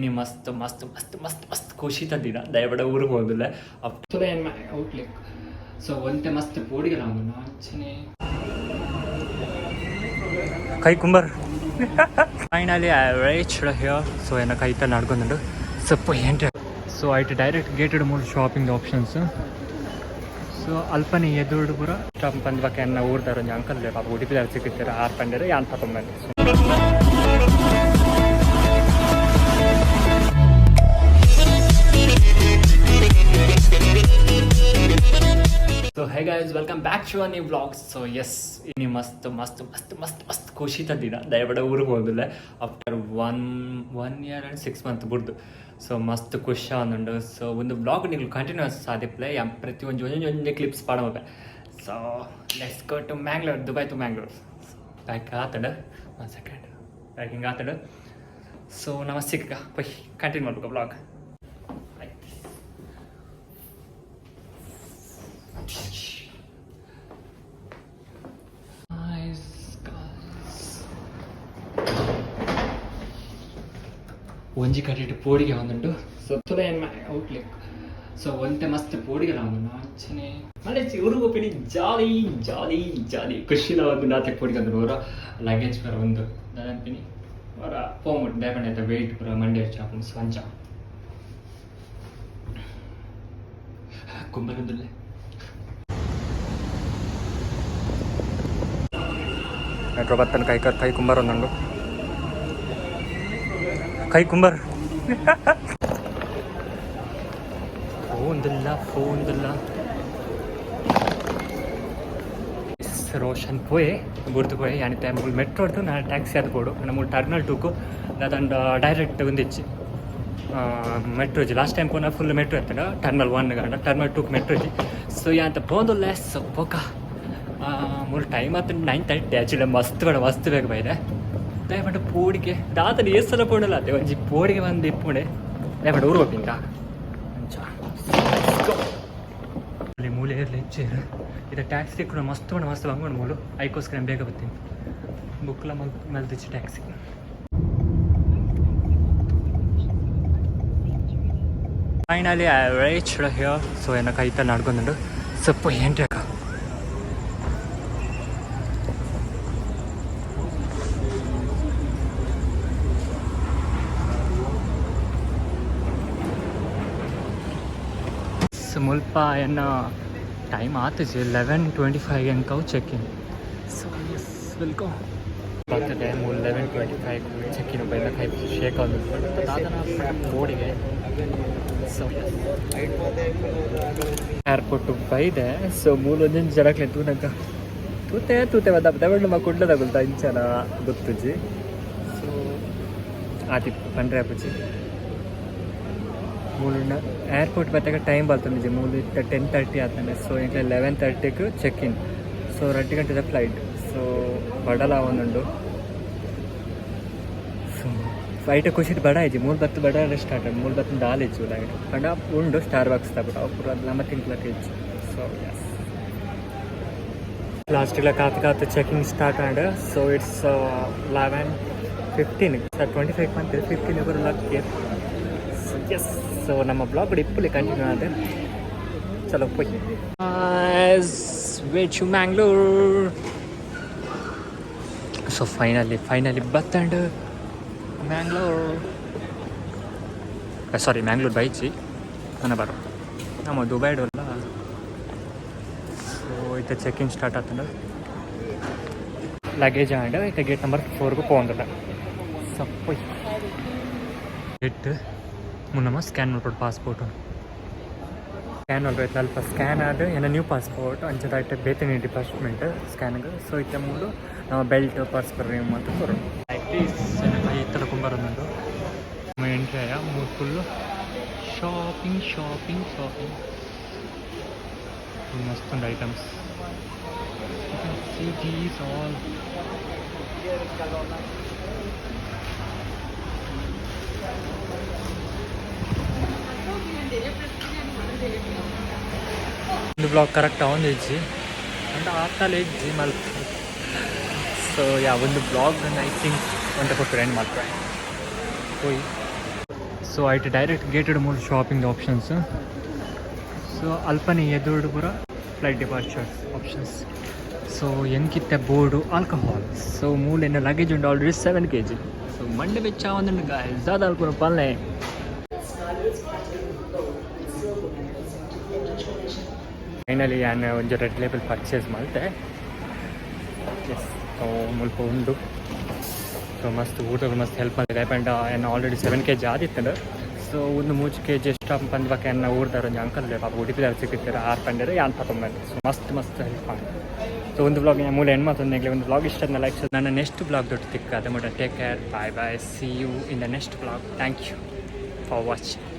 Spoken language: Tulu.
ಇನಿ ಮಸ್ತ್ ಮಸ್ತ್ ಮಸ್ತ್ ಮಸ್ತ್ ಮಸ್ತ್ ಖುಷಿತ ದಿನ ದಯಪಡ ಊರಿಗೆ ಹೋದಿಲ್ಲ ಅಪ್ತುಲ ಏನ್ ಔಟ್ಲಿಕ್. ಸೊ ಒಂತೆ ಮಸ್ತ್ ಪೋಡಿಗೆಲ ಉಂಡು ಅಂಚನೆ ಕೈ Kumbar. Finally I reach here. So ಎನ್ನ ಕೈತಲ್ ನಡ್ಕೊಂದುಂಡು ಸೊಪ್ಪು ಎಂಟ್ರಿ. ಸೊ ಐಟ್ ಡೈರೆಕ್ಟ್ ಗೇಟೆಡ್ ಮೂಲು ಶಾಪಿಂಗ್ ಆಪ್ಷನ್ಸ್. ಸೊ ಅಲ್ಪನೆ ಎದುರುಡು ಪೂರ ಸ್ಟಾಪ್ ಪಂದ್ ಬೊಕ ಎನ್ನ ಊರ್ದಾರ್ ಒಂಜಿ ಅಂಕಲ್ ಉಲ್ಲೆರ್ ಪಾಪ ಉಡುಪಿದಾರ್ ಸಿಕ್ಕಿತ್ತೆರ್ ಆರ್ ಪಂಡೆರ್ ಯಾನ್ ಪತೊಂಬೆ. So hey guys, welcome back to new vlog. So yes, ಇನಿ ಮಸ್ತ್ ಮಸ್ತ್ ಮಸ್ತ್ ಮಸ್ತ್ ಮಸ್ತ್ ಖುಷಿತ ದಿನ ದಯಪಡ ಊರಿಗೆ ಹೋದಿಲ್ಲ after one year and 6 month ಬುಡ್ದು. ಸೊ ಮಸ್ತ್ ಖುಷಿ ಆವೊಂದುಂಡು. ಸೊ ಒಂದು ವ್ಲಾಗ್ ನಿಗ್ಲು ಕಂಟಿನ್ಯೂಸ್ ಆದಿಪ್ಪುಲೆ. ಯಾನ್ ಪ್ರತಿ ಒಂಜಿ ಒಂಜಿ ಒಂಜಿ clips ಪಾಡೊಂಬೆ. So let's go to Mangalore, Dubai to Mangalore. Pack ಆತಂಡ್, one second, packing ಆತಂಡ್. ಸೊ ನಮ ಸಿಕ್ಕ ಪೊಯ್ ಕಂಟಿನ್ಯೂ ಮಲ್ಪುಗ vlog. Like this. Nice, guys. ಒಂಜಿ ಕಡೆಟ್ ಪೋಡಿಗೆ ಒಂದುಂಡು. ಸೊ ತುಲ ಏನ್ ಔಟ್ಲಿಕ್. ಸೊ ಒಂತೆ ಮಸ್ತ್ ಪೋಡಿಗೆಲ ಒಂದುಂಡು ಅಂಚನೆ ಮಲೆಚಿ ಊರುಗ್ ಪೋಪಿನಿ ಜಾಲಿ ಜಾಲಿ ಜಾಲಿ ಖುಷಿಲ ಒಂದು ನಾತೆ ಪೋಡಿಗೆ ಅಂದ್ರೆ ಒರ ಲಗೇಜ್ ಪೂರ ಒಂದು ದಾದಂಪಿನಿ ಒರ ಪೋಮುಂಡು ದಾಯೆ ಪಂಡ ವೆಯ್ಟ್ ಪೂರ ಮಂಡೆ ಹೆಚ್ಚ ಆಪುಂಡು. ಸೊ ಅಂಚ ಕುಂಬರೊಂದುಲ್ಲೆ. ಮೆಟ್ರೋ ಬತ್ತನ್ ಕೈ ಕೈ ಕುಂಬರ್ ಒಂದುಂಡು ಕೈ ಕುಂಬರ್ ಫೋನ್ದಿಲ್ಲ ಫೋನ್ದಿಲ್ಲ. ರೋಷನ್ ಪೋಯೆ ಬುಡ್ದು ಪೋಯೆ. ಯಾನಿತ್ತೆ ಮೂಲು ಮೆಟ್ರೋ ಡ್ದು ನಾ ಟ್ಯಾಕ್ಸಿ ಆದ್ ಪೋಡು. ಮೂಲು ಟರ್ಮಿನಲ್ ಟೂಕು ದಾದಂಡ ಡೈರೆಕ್ಟ್ ಉಂದಿಚ್ಚಿ ಮೆಟ್ರೋ ಇಜ್ಜಿ. ಲಾಸ್ಟ್ ಟೈಮ್ ಪೋನ ಫುಲ್ ಮೆಟ್ರೋ ಇತ್ತಂಡ ಟರ್ಮಿನಲ್ ಒನ್ ಗಾಂಡ ಟರ್ಮಿನಲ್ ಟೂಕ್ ಮೆಟ್ರೋ ಇಜ್ಜಿ. ಸೊ ಯಾಂತ ಪೋಂದುಲ್ಲೆ. ಸೊ ಪೋಕ ಮೂಲು ಟೈಮ್ ಆತಂಡ್ 9:30. ಆ್ಯಕ್ಚುಲಿ ಮಸ್ತ್ ಬೇಡ ಮಸ್ತ್ ಬೇಗ ಬೈದೆ. ದಯಪಂಡ ಪೋಡಿಗೆ ದಾತನ ಏಸ್ ಸಲ ಪೋಂಡಲ ಅತ್ತೆ ಒಂಜಿ ಪೋಡಿಗೆ ಬಂದು ಇಪ್ಪುಂಡೆ. ದಯಪಂಡ ಊರು ಹೋಗಿಂತ ಅಂಚ ಅಲ್ಲಿ ಮೂಲೆ ಇರಲಿ ಹೆಚ್ಚೇರು ಇದು ಟ್ಯಾಕ್ಸಿ ಕೂಡ ಮಸ್ತ್ ಉಂಡು ಮಸ್ತ್ ಬಂಗುಂಡು ಮೂಲು. ಐಕೋಸ್ಕರ ಬೇಗ ಬರ್ತೀನಿ ಬುಕ್ಲ ಮಲ್ ಮಲ್ದಿಚ್ಚಿ taxi. Finally I reach here. So ಎನ್ನ ಕೈತಲ್ ನಡ್ಕೊಂದುಂಡು ಸೊಪ್ಪು ಎಂಟ್ರಿ. ಸೊ ಮುಲ್ಪ ಎನ್ನ time ಆತಜಿ 11:25 ಎಂಕವು check in. So yes, will go ಬರ್ತದೆ ಮೂಲು 11:25 ಚೆಕ್ ಇನ್ ಬೈದ ಕೈ ಶೇಕ್ ಆಗಿ ದಾದನ ಬೋಡಿಗೆ. ಸೊ ಏರ್ಪೋರ್ಟ್ ಬೈದೆ. ಸೊ ಮೂಲು ಒಂಜೊಂಜಿ ಜನಕ್ಲೆ ತೂನಗ ತೂತೆ ತೂತೆ ಬದ ಬಣ್ಣ ನಮ್ಮ ಕುಡ್ಲದ ಇಂಚನ ಗೊತ್ತುಜಿ. ಸೊ ಆತಿ ಪಂಡ್ರೆ ಆಪುಜಿ. ಮೂಲು ಏರ್ಪೋರ್ಟ್ ಬತ್ತಾಗ ಟೈಮ್ ಬರ್ತದೆ. ಮೂಲು ಇತ್ತ 10:30 ಆತಂಡೆ. ಸೊ ಎಂಕ್ಲೆ 11:30ಗೆ ಚೆಕ್ ಇನ್. ಸೊ ರಡ್ಡ್ ಗಂಟೆದ ಫ್ಲೈಟ್. ಸೊ ಬಡಲ ಒಂದುಂಡು. ಸೊ ಫ್ಲೈಟ್ ಖುಷಿಟ್ ಬಡ ಇಜ್ಜಿ. ಮೂಲು ಬತ್ತು ಬಡ ಸ್ಟಾರ್ಟ್ ಮೂಲು ಬತ್ತು ದಾಲ್ ಇಜ್ಜಿ ಉಲಾಗಿಡ್ ಪಂಡ ಉಂಡು ಸ್ಟಾರ್ ಬಾಕ್ಸ್ ತಬಿಡ ಅವು ಪೂರ ನಮ ತಿನ್ಕ್ಲಕ್ಕ ಇಜ್ಜಿ. ಸೊ ಎಸ್, ಲಾಸ್ಟಿಗೆ ಕಾತು ಕಾತು checking start and so it's 11:15, 25 month 15 ಬರೋ ಲಕ್ಕಿ. ಎಸ್, ಸೊ ನಮ್ಮ ವ್ಲಾಗ್ ಇಪ್ಪುಲಿ ಕಂಟಿನ್ಯೂ ಆದ. ಚಲೋ ಪೋಯ್ way to Mangalore. So finally finally ಬತ್ತಂಡ್ Mangalore. ಸಾರಿ, ಮ್ಯಾಂಗ್ಳೂರ್ ಬೈಚಿ ನನ್ನ ಬರೋ ನಮ್ಮ ದುಬೈಡಲ್ಲ. ಸೊ ಇತ್ತ ಚೆಕ್ ಇನ್ ಸ್ಟಾರ್ಟ್ ಆತಂಡ. ಲಗೇಜ್ ಆಂಡ್ ಇತ್ತ ಗೇಟ್ ನಂಬರ್ ಫೋರ್ಗೆ ಪೋಂದಿಲ್ಲ ಸಪ್ಪು ಗೇಟ್ ಮುನ್ನಮ್ಮ ಸ್ಕ್ಯಾನ್ ಮಾಡ್ಕೊಡು ಪಾಸ್ಪೋರ್ಟ್ ಸ್ಕ್ಯಾನ್ ಮಲ್ಬೇಕು. ಅಲ್ಪ ಸ್ಕ್ಯಾನ್ ಆದ ಏನ ನ್ಯೂ ಪಾಸ್ಪೋರ್ಟ್ ಅಂಚದ ಬೇತೆ ಡಿಪಾರ್ಟ್ಮೆಂಟ್ ಸ್ಕ್ಯಾನ್ಗೆ. ಸೊ ಇತ್ತ ಮೂಲು ನಾವು ಬೆಲ್ಟ್ ಪರ್ಸ್ ಬರ್ರಿ ಅಂತ ಕೊರು ಲೈಕ್ this. ಈ ಕುಂಬರೊಂದುಂಡು. ಎಂಟ್ರಿ ಆಯ ಮೂರು ಫುಲ್ಲು ಶಾಪಿಂಗ್ ಶಾಪಿಂಗ್ ಶಾಪಿಂಗ್. ಮಸ್ತ್ ಉಂಡು ಐಟಮ್ಸ್. See these all. ಒಂದು ವ್ಲಾಗ್ ಕರೆಕ್ಟ್ ಆವೊಂದು ಇಜ್ಜಿ ಅಂಡ ಆತಲ ಇಜ್ಜಿ ಮಲ್ಪ. ಸೊ ಯಾ ಒಂದು ವ್ಲಾಗ್ I think ಒಂತೆ ಪೊಟ್ಟು ಎಂಡ್ ಮಲ್ಪೆ ಪೋಯಿ. ಸೊ ಐಟ್ ಡೈರೆಕ್ಟ್ ಗೇಟೆಡ್ ಮೂಲು ಶಾಪಿಂಗ್ ಆಪ್ಷನ್ಸ್. ಸೊ ಅಲ್ಪನೆ ಎದುರುಡು ಪೂರ ಫ್ಲೈಟ್ ಡಿಪಾರ್ಚರ್ಸ್ ಆಪ್ಷನ್ಸ್. ಸೊ ಎಂಕಿತ್ತೆ ಬೋಡು ಆಲ್ಕೋಹಾಲ್. ಸೊ ಮೂಲು ಎನ್ನ ಲಗೇಜ್ ಉಂಡು ಆಲ್ರೆಡಿ 7 ಕೆಜಿ. ಸೊ ಮಂಡೆ ಬೆಚ್ಚ ಆವೊಂದುಂಡು ಗಾಯ್ಸ್. ದಾದ ಅಲ್ಪುನ ಪಲ್ಲೆ. Scholars, platinum, gold, and silver medals in each division. Finally ಯಾನ್ ಒಂಜಿ ರೆಡ್ ಲೇಬಲ್ ಪರ್ಚೇಸ್ ಮಲ್ತೆ. ಎಸ್, ಮುಲ್ಪ ಉಂಡು. ಸೊ ಮಸ್ತ್ ಊಟದ ಮಸ್ತ್ ಹೆಲ್ಪ್ ಮಲ್ತೆ. ಪಂಡ ಎನ್ನ ಆಲ್ರೆಡಿ 7 ಕೆಜಿ ಆದಿತ್ತುಂಡು. ಸೊ ಒಂದು 3 ಕೆಜಿ ಎಷ್ಟು ಪಂದ್ ಬೊಕ ಎನ್ನ ಊರ್ದಾರ ಒಂಜಿ ಅಂಕಲ್, ಪಾಪ ಉಡುಪಿದಾರ್ ಸಿಕ್ಕಿತ್ತೆರ್, ಆರ್ ಪಂಡೆರ್, ಯಾನ್ ಪತೊಂಬಂದೆ. ಸೊ ಮಸ್ತ್ ಮಸ್ತ್ ಹೆಲ್ಪ್ ಆಂಡ್. ಸೊ ಒಂದು ವ್ಲಾಗ್ ಮೂಲ ಎಂಡ್ ಮಲ್ತೊಂದು. ಒಂದು ವ್ಲಾಗ್ ಇಷ್ಟ ಲೈಕ್. ನನ್ನ ನೆಕ್ಸ್ಟ್ ವ್ಲಾಗ್ ದೊಟ್ಟು ತಿಕ್ಕ. ಅದೇ ಮುಟ take care, bye bye, see you in the next vlog. Thank you for watching.